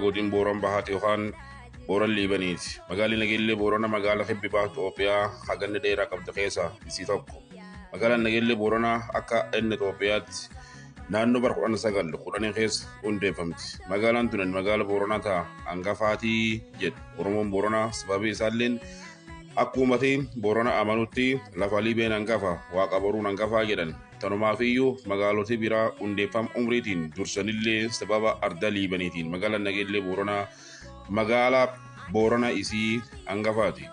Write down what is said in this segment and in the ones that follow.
Godin Booran bahaate yookaan Booran Liibaniiti. Magaalli Nageellee Boorana magaala kibbi baha Itoophiyaa haganni dheeraa qabdu keessaa isii tokko. Magaalaan Nageellee Booranaa akka inni Itoophiyaatti naannoo bara 1910 keessa hundeeffamti. Magaalaan tun magaala Booranaa ta'a hangafaatii jedhu. Oromoon Booranaa sababii isaalleen akkumatti Boorana amanutti lafa Liibeen hangafa, Waaqa boruun hangafaa jedhan. Tanumaafiyyuu magaalota biraa hundeeffama umriitiin dursanillee sababa arda Liibaniitiin magaalaan Nageellee Booranaa magaala Boorana isii hangafaati.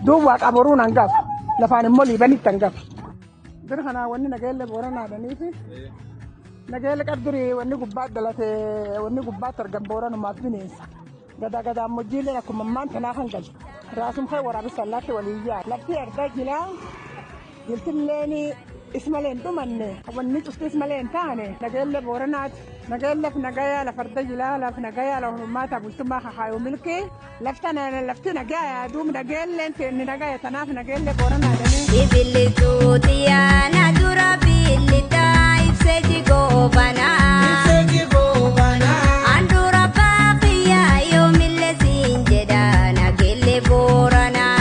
Duub Waaqa boruun hangafa. Lafaan immoo Liibanitti hangafa. Dura kanaa wanni Nageellee Booranaadhaniifi Nageelle qabdurii wanni gubbaatti dalate wanni gubbaatti argan Booranumaaf bineensa. Gadaa gadaamojjiileen akkuma ammaan tanaa kan galu. Raasum kan waraabessa allaatti walii yaa. Lafti argaa jilaa jiltilleen ismalee hin dhumanne wanni cufti ismalee hin taane Nageellee Booranaati. Nageelleef nagayaa lafa arda jilaa laf nagayaa lafa hormaata bultummaa kakaayuu milkii. Lafti nagayaa duub nageelleen teenni nagaya tanaaf Nageellee Booranaadhanii. Bibilituutiyaa dura billitaa ibsee jigoobanaa. Handhuura baaqiyyaa yoomillee siin jedha Nageellee Booranaa.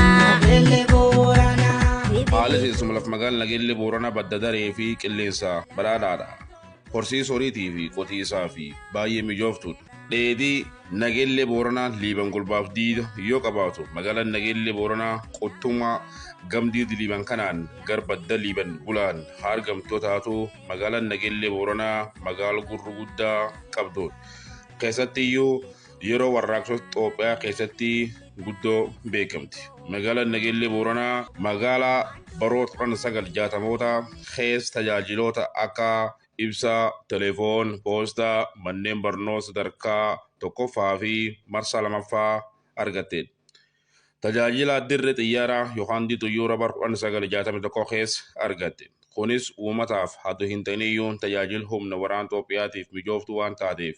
Haalli teessuma lafa magaalaa Nageellee Booranaa badda daree fi qilleensa badhaadhaadha. Horsiisa horiitii fi qotiisaa fi baay'ee mijooftuudha. Dheedii Nageellee Booranaa Liiban golbaaf diida yoo qabaatu magaalaan Nageellee Booranaa qottumaa gamdii Liiban kanaan gar badda Liiban bulaan argamtoo taatu magaalaan Nageellee Booranaa magaala gurru guddaa qabdudha. Keessatti iyyuu yeroo warraaqsota Itoophiyaa keessatti guddoo beekamti. Magaalaan Nageellee Booranaa magaalaa baroota 1960moota keessa tajaajiloota akka ibsaa, telefoon, poostaa, manneen barnoota sadarkaa tokkoffaa fi marsaa lamaffaa argattedha. Tajaajila dirree xiyyaaraa yookaan xiyyoora bara 1961 keessa argatte. Kunis uummataaf haa hin ta'iniyyuu tajaajila humna waraana Itoophiyaatiif mijooftuu waan taateef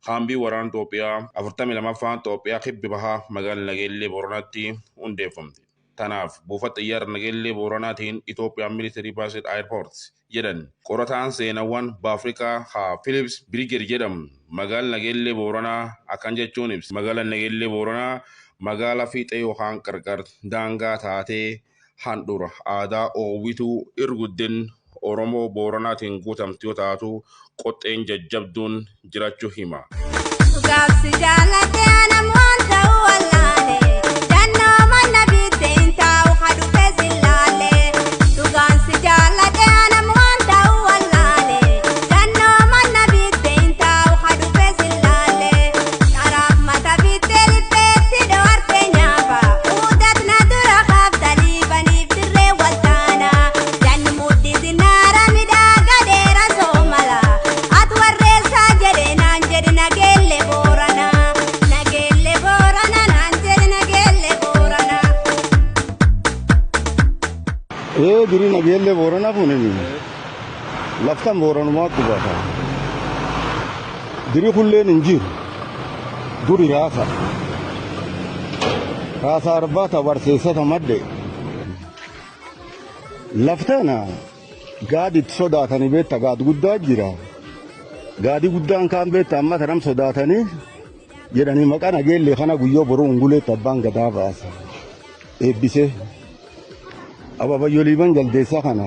hambii waraana Itoophiyaa 42ffaan Itoophiyaa kibbi bahaa magaalaa Nageellee Booranaatti hundeeffamte. Tanaaf buufata xiyyaara Nageellee Booranaatiin Itoophiyaan Military Based Airport jedhan. Qorataan seenawwan Baafrikaa haa Philips Biriger jedhamu magaalaa Nageellee Booranaa akkan jechuun ibsa. Magaalaan Nageellee Booranaa magaala fiixee yookaan qarqar daangaa taatee handhuura aadaa oowwituu irguddin Oromoo Booranaatiin guutamte yoo taatu qoxxeen jajjabduun jiraachuu hima. Gaafsi jaallatee anam waan ta'u wallaale. Jannoo mana biiteen taa'u kadhufee sillaale. Dhugaan si jaallatee anam waan ta'u wallaale. Jannoo mana biiteen taa'u kadhufee sillaale. Karaaf mata biittee lipheetti dho'arte nyaafa. Uudat na dura kaafta Liibaniif dirree waltaana. Janni mudhii zinaara midhaaga dheera soomala. Ati warreessaa jedhe naan jedhe Nageellee Booranaa. Nageellee Booranaa naan jedhe Nageellee Booranaa. Ee duri Nageellee Booranaa kunini laftan Booranumaa qubata. Duri kulleen hin jiru. Duri raasa. Raasa arbaata barsiisota madde. Laftana gaadi itti sodaatanii beekta gaadi guddaa jira. Gaadi guddaan kaan beekta amma tanam sodaatanii jedhanii maqaa Nageellee kana guyyoo boruu unguleetti abbaan gadaa baasa. Eebbisee. Ababayyoo Liiban jaldeessaa kana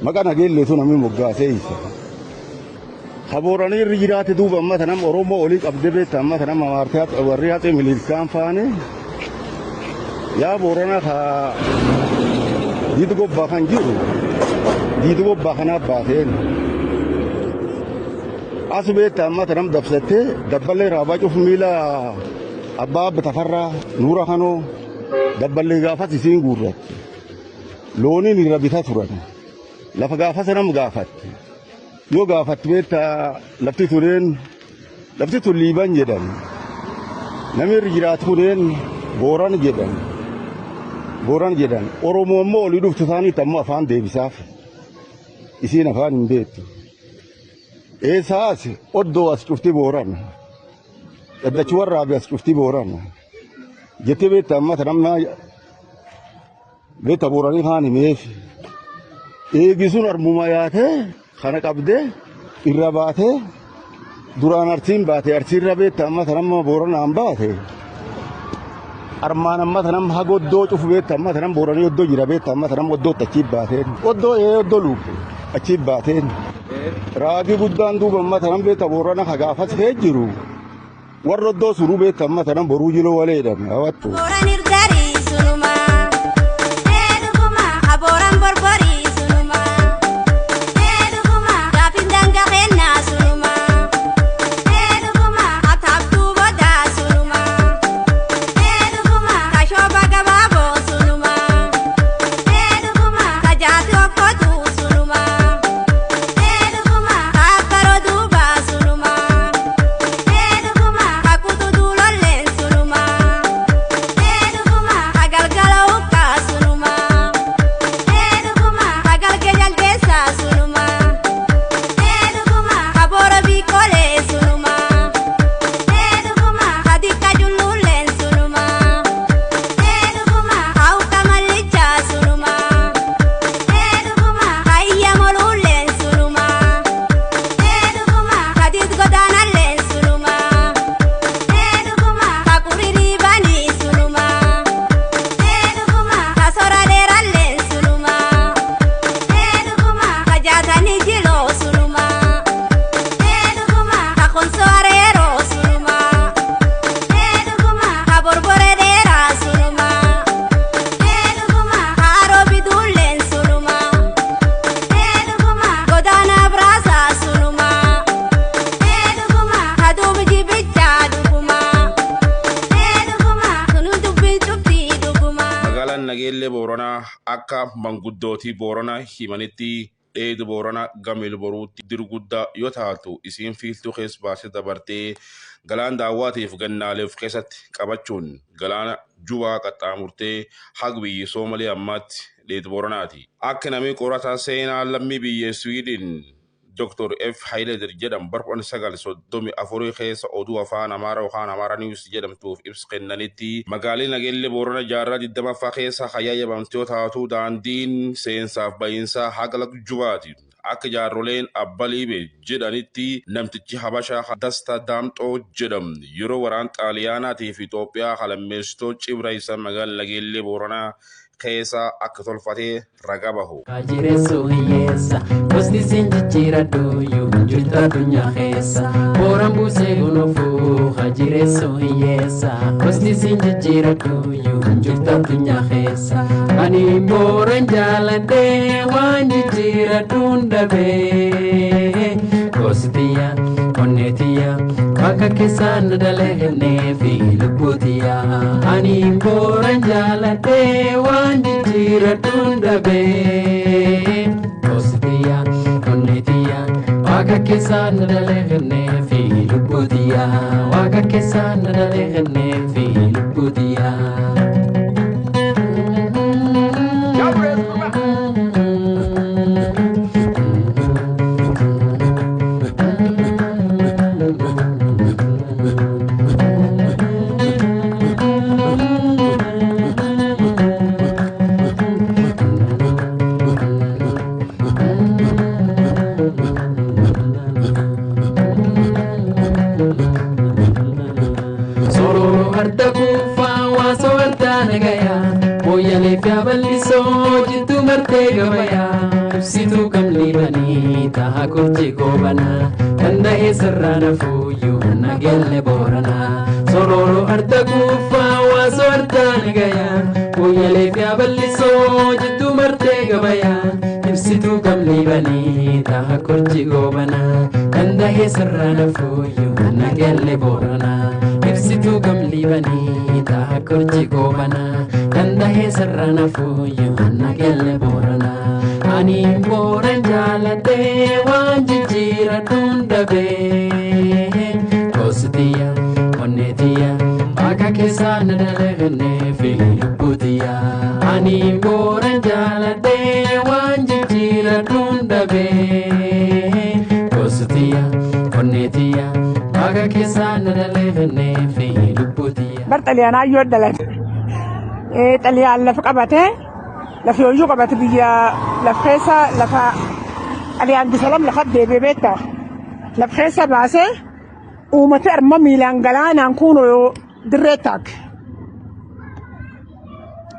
maqaa Nageelleetu namni moggaasee isa. Ka Booranii irri jiraate duuba amma tanam Oromoo olii qabdee beekta amma tanam amaartee warri haxee Miliilkaan faane yaa Boorana ka diidu gobbaa kan jiru diidu gobbaa kanaaf baateen. As beektaa amma tanam dabsattee dabballee raabaa cufu miila abbaa abba tafarraa nuura kanoo dabballee gaafas isiin guurratti. Looniin irra bitaa turan. Lafa gaafas nam gaafatte. Yoo gaafatte beektaa lafti tureen lafti tun liiban jedhan. Namni irra jiraatu kuneen booran jedhan. Booran jedhan. Oromoo immoo olii dhuftu isaaniitti ammoo afaan deebisaaf. Isiin afaan hin beektu. Eessaas oddoo as cufti booran. Daddachi warraabi as cufti booran. Jettee beektaa amma tanamma beektaa booranii kaan himeef. Eegisuun armuma yaatee kana qabdee irra baatee duraan arsiin baate arsiirra beektaa amma tanamma booranaan baate. Armaan amma tanam haga oddoo cufu beektaa amma tanam booranii oddoo jira beektaa amma tanam oddootti achii baateen. Oddoo ee oddoo luufu achii baateen. Raagii guddaan duuba amma tanam beektaa boorana hagaafas kee jiru. Warra oddoo suruu beektaa amma tanam boruu jiloo waleedhan hawattu. Abooran irdarii sunuma. Ee dhuguma abooran borborii sunuma. Ee dhuguma gaafin danga kennaa sunuma. Ee dhuguma ataabtuu bodaa sunuma. Ee dhuguma kashooba gabaaboo sunuma. Ee dhuguma kajaati okkotuu sunuma. Ee dhuguma kaakkaroo duubaa sunuma. Ee dhuguma kakutu duulolleen sunuma. Ee dhuguma kagalgala ukkaa sunuma. Ee dhuguma kagalge jaldeessaa sunuma. Ee dhuguma kaboora biikolee sunuma. Ee dhuguma kadikka julluulleen sunuma. Ee dhuguma hawka mallichaa sunuma. Ee dhuguma kayya moluulleen sunuma. Ee dhuguma kadid godaanalleen sunuma. Ee dhuguma kakuririi banii sunuma. Ee dhuguma kasora dheeralleen sunuma. Ee dhuguma kajaatanii jiloo sunuma. Ee dhuguma kakonsoo areeroo sunuma. Ee dhuguma kaborbore dheeraa sunuma. Ee dhuguma kaaroo biduulleen sunuma. Ee dhuguma godaana biraasaa sunuma. Ee dhuguma kaduubi jibichaa dhuguma. Ee dhuguma sunu dubbiin cuftii dhuguma. Magaalaan Nageellee Booranaa akka manguddootii Booranaa himanitti dheedu Booranaa gameel boruutti dirguddaa yoo taatu isiin fiiltuu keessa baasee dabartee galaan daawwaatiif gannaaleef keessatti qabachuun galaana jubaa qaxxaamurtee haga biyyi Soomalee ammaatti dheedu Booranaati. Akka namni qorataa seenaa lammii biyya Swiidin Dr. F. Hayileder jedhamu bara 1934 keessa oduu afaan Amaaraa yookaan Amaaraa Niwus jedhamtuuf ibsa kennanitti magaalli Nageellee Boorana jaarraa 20ffaa keessa hayyayyabamte yoo taatu daandiin seensaaf bahiinsaa haga laga Jubaati. Akka jaarroleen Abba Liibe jedhanitti namtichi Habashaa Dastaa Daamxoo jedhamu yeroo waraan Xaaliyaanaatii fi Itoophiyaa halammeessitoo cibra isa magaalaa Nageellee Booranaa keessa akka tolfatee raga bahu. Jireessuu hiyyeessa gosti siin jijjiiradhu jirtu addunyaa keessa booraan buusee gonofuu jireessuu hiyyeessa gosti siin jijjiiradhu jirtu addunyaa keessa ani booran jaaladhee waan jijjiiradhuun dhabee gostiyya onneetiyya bakka keessaan na dalagnee fi lubbuutiyya ani booran jaaladhee waan jijjiiradhuun dhabee gostiyya onneetiyya waaqa keessaan na dalagnee fi lubbuutiyya waaqa keessaan na dalagnee fi lubbuutiyya. Soroo arda kuufaa waasoo ardaa nagayaa mooyyalee fi abal'isoo jidduu martee gabayaa ibsituu kam liibanii ta'a gochi goobanaa danda'ee sirraa nafuuyyuu nageelle booranaa. Soroo arda kuufaa waasoo ardaa nagayaa mooyyalee fi abal'isoo jidduu martee gabayaa ibsituu kam liibanii. Liibanii taha korchi goobanaa dandahee sirra nafuuyyuu Nageelle Booranaa. Ibsituu gam Liibanii taha korchi goobanaa dandahee sirra nafuuyyuu Nageelle Booranaa. Ani Booran jaaladhee waan jijjiiradhuun dhabee goositiyya onneetiyya waaqa keessaa na dalagannee fi lubbuutiyya. Ani Booran jaaladhee waan jijjiiradhuun dhabee goositiyya onneetiyya waaqa keessaa na dalagannee fi lubbuutiyya. Bar xaliyaanaa yoo dhalate xaliyaan lafa qabatee lafa yooyyuu qabate biyya lafa keessa lafa xaliyaan bisalam lafa deebi'ee beektaa lafa keessa baasee uummata arma miilaan galaanaan kuunoo dirree taake.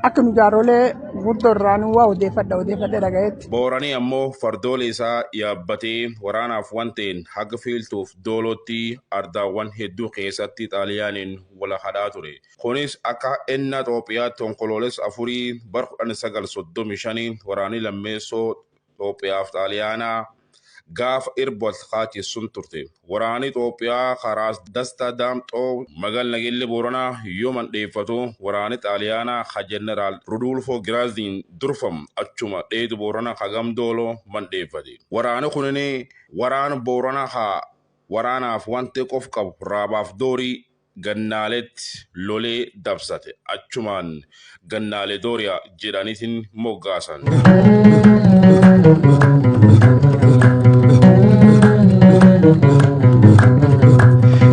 Akka nu jaarolee guddoo irraa nu waa odeeffadha dhagayetti. Booranii ammoo fardoolee isaa yaabbatee waraanaaf waan ta'een haga fiiltuuf doolootti ardaawwan hedduu keessatti xaaliyaaniin wal hadhaa ture. Kunis akka ennaa Xoophiyaatti onkoloolessa 4 bara 1935 waraanni lammeessoo Xoophiyaaf xaaliyaanaa gaafa irba kaachessuun turte. Waraanni Xoophiyaa karaa Dastaa Daamxoo magaalaa Nageellee Booranaa yoo mandheeffatu waraanni Xaaliyaanaa ka Jeneraal Rudolfo Giraaziin durfamu achuma dheedu Booranaa hagam dooloo mandheeffate. Waraanni kunin waraana Booranaa haa waraanaaf wanti qof qabu raabaaf doorii gannaaletti lolee dabsate. Achumaan gannaalee dooriyaa jedhaniitiin moggaasan.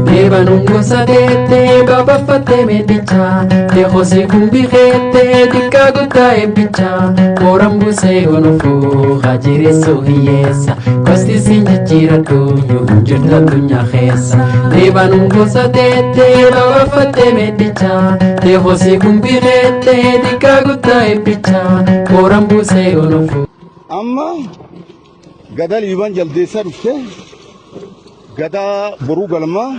Deebanuun gosa teettee babafattee meetichaa teekosii kumbii keettee xiqqaa guddaa eebbichaa booran buusee gonofuu hajireessuu hiyyeessa gosti siin jijjiiradhu yoo hin jirtu addunyaa keessa. Deebanuun gosa teettee babafattee meetichaa teekosii kumbii keettee xiqqaa guddaa eebbichaa booran buusee gonofuu. Amma gada Liiban jaldeessaa dhufte gada boruu galmaa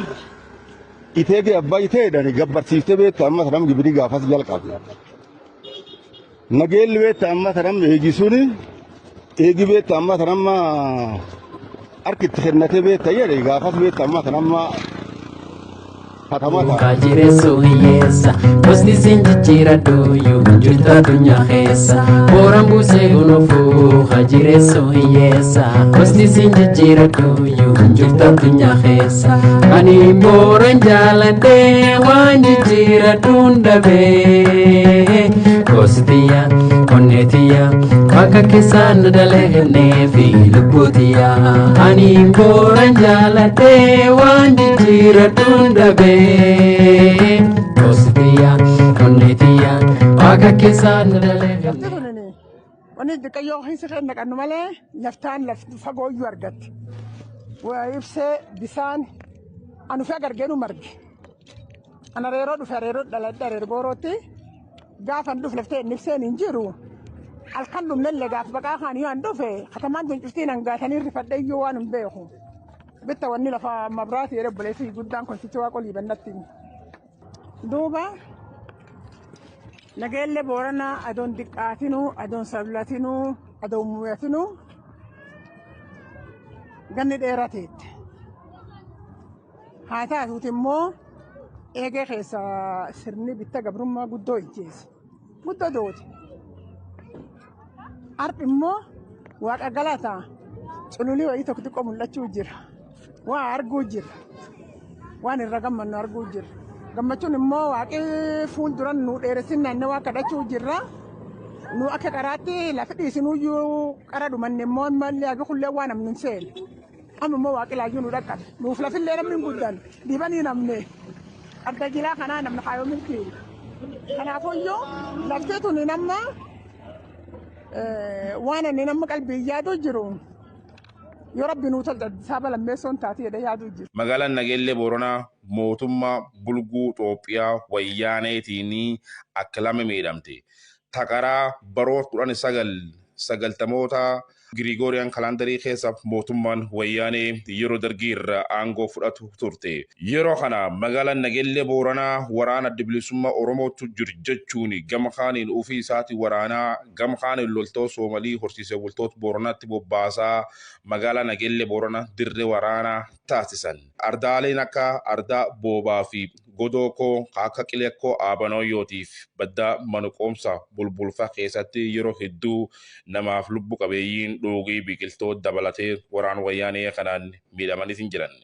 iteege abbaa itee jedhani gabbarsiiftee beektu amma sanam gibirii gaafas jalqabe. Nageelli beektu amma sanam eegisuuni eegi beektu amma sanam harki itti kennatee beekta jedhe gaafas beektu amma sanam katamata. Kajireessuu hiyyeessa gosti siin jijjiiradhu yoo hin jirtu addunyaa keessa. Booran buusee gonofuu kajireessuu hiyyeessa gosti siin jijjiiradhu yoo hin jirtu addunyaa keessa. Ani Booran jaaladhee waan jijjiiradhuun dhabee gostiyya onneetiyya waaqa keessaa na dalagannee fi lubbuutiyya. Ani Booran jaaladhee waan jijjiiradhuun dhabee. Gostiyya onneetiyya waaqa keessaa na Lafti dalagannee. kunini wanni xiqqayyoo keessa kan naqannu malee laftaan lafti fagoo iyyuu argatti. Waa ibsee bisaan anu fi agargeenu marge. Ana reeroo dhufe reeroo dhaladhe reer goorootti gaafa an dhufe laftee inni ibseen hin jiru. Halkan dhumnellee gaaf baqaa kaan yoo an dhufe katamaan tun cuftiin hangaatanii rifadhe iyyuu waan hin beeku. Bitta wanni lafa mabraati jedhe obboleessi guddaan konsichi waa qolii bannatti. Duuba Nageellee Booranaa adoon diqqaatinuu adoon sablatinuu adoon muyatinuu ganni dheerateetti. Haa taatuuti immoo eegee keessa sirni bitta gabrummaa guddoo ijjeese. Guddoo dooti. Har'i immoo waaqa galataa cululii wayii tokko xiqqoo mul'achuu jira. Waa arguu jira. Waan irra gammannu arguu jira. Gammachuun immoo waaqii fuulduran nu dheeressin naannoo waa kadhachuu jirra. Nu akka qaraatti lafa dhiisinuyyuu qara dhumanne immoo malli haga kullee waa namni hin seene. Amma immoo waaqi laayyuu nu dhaqqabe. Nuuf lafillee namni hin guddan. Dibanii namne. Adda jilaa kanaa namni kaayoo milkii. Kanaafuyyuu lafti tuni nama waan inni nama qalbii yaaduu jiru yoo rabbi nuu tolche saba lammeessoon taatee jedhee yaaduu jiru. Magaalaan Nageellee Booranaa mootummaa bulguu Xoophiyaa wayyaaneetiin akka lama miidhamte. Taqaraa baroota 1990moota Girigooriyaan kalaandarii keessa mootummaan wayyaanee yeroo dargii irraa aangoo fudhatu turte. Yeroo kana magaalaan Nageellee Booranaa waraana adda bilisummaa Oromootu jiru jechuun gama kaaniin ofii isaati waraanaa gama kaaniin loltoota Soomalii horsiisee bultoota Booranaatti bobbaasaa magaalaa Nageellee Booranaa dirree waraanaa taasisan. Ardaaleen akka ardaa boobaa fi godookoo akka qilekkoo aabanooyootiif baddaa manuqoomsa bulbulfaa keessatti yeroo hedduu namaaf lubbu qabeeyyiin dhoogii biqiltoo dabalatee waraan wayyaanee kanaan miidhamanii hin jiran.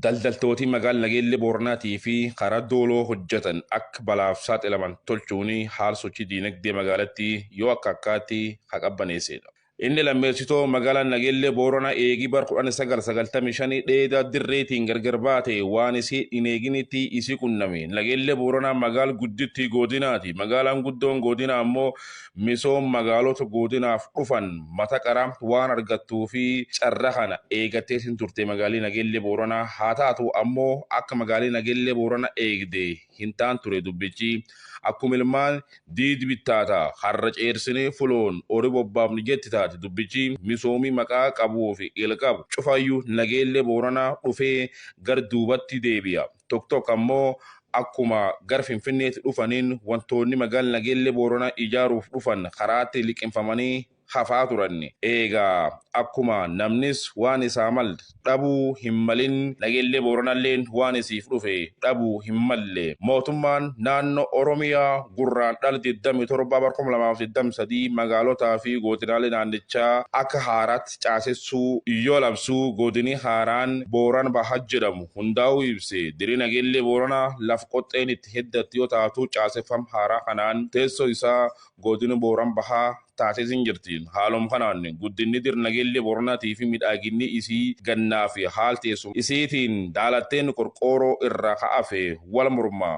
Daldaltooti magaalaa Nageellee Booranaatii fi karaa dooloo hojjetan akka balaaf saaxilaman tolchuun haala sochii diinagdee magaalattii yoo akka akkaatti haqabbaneessedha. Inni lammeessitoo magaalaan Nageellee Booranaa eegii bara 1995 dheedaa dirreetiin gargar baate waan isii hin eeginitti isii qunname. Nageellee Booranaa magaala guddittii godinaati. Magaalaan guddoon godinaa ammoo misooma magaalota godinaaf dhufan mata qara waan argattuu fi carra kana eegattee sin turte magaalli Nageellee Booranaa. Haa taatu ammoo akka magaalli Nageellee Booranaa eegde hin taan ture dubbichi. Akkuma ilmaan diidi bittaata har'a ceersinee fuloon horii bobbaafni jetti taate dubbichi misoomii maqaa qabuu fi ilqabu cufayyuu Nageellee Booranaa dhufee gar duubatti deebi'a. Tokko tokko ammoo akkuma gar Finfinneetti dhufaniin wantoonni magaalaa Nageellee Booranaa ijaaruuf dhufan karaatti liqinfamanii hafaa turan. Eegaa akkuma namnis waan isaa mal dhabuu hin malin Nageellee Booranaalleen waan isiif dhufe dhabuu hin malle. Mootummaan naannoo Oromiyaa gurraan dhala 27 bara 2023 magaalotaa fi godinaalee naannichaa akka haaraatti caasessuu yoo labsuu godinii haaraan Booran Bahaa jedhamu hundaa'uu ibse. Dirri Nageellee Booranaa lafa qoxxeen itti heddatti yoo taatu caaseffam haaraa kanaan teessoo isaa godina Booran Bahaa taasisin jirti. Haaluma kanaan guddinni dirri Nageellee Booranaatii fi miidhaginni isii gannaa fi haal teessuma isiitiin daalatteen qorqooroo irraa ka'afe wal morma.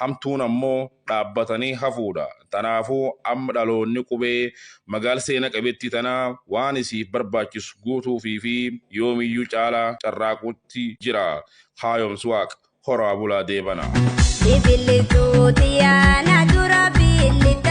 Hamtuun ammoo dhaabbatanii hafuudha. Tanaafuu amma dhaloonni qubee magaala seena qabeettii tanaa waan isiif barbaachisu guutuufii fi yoomiyyuu caalaa carraaquutti jira. Haayomsu waaqa horaa bulaa deebana. Bibilituutiyaa na dura bilite.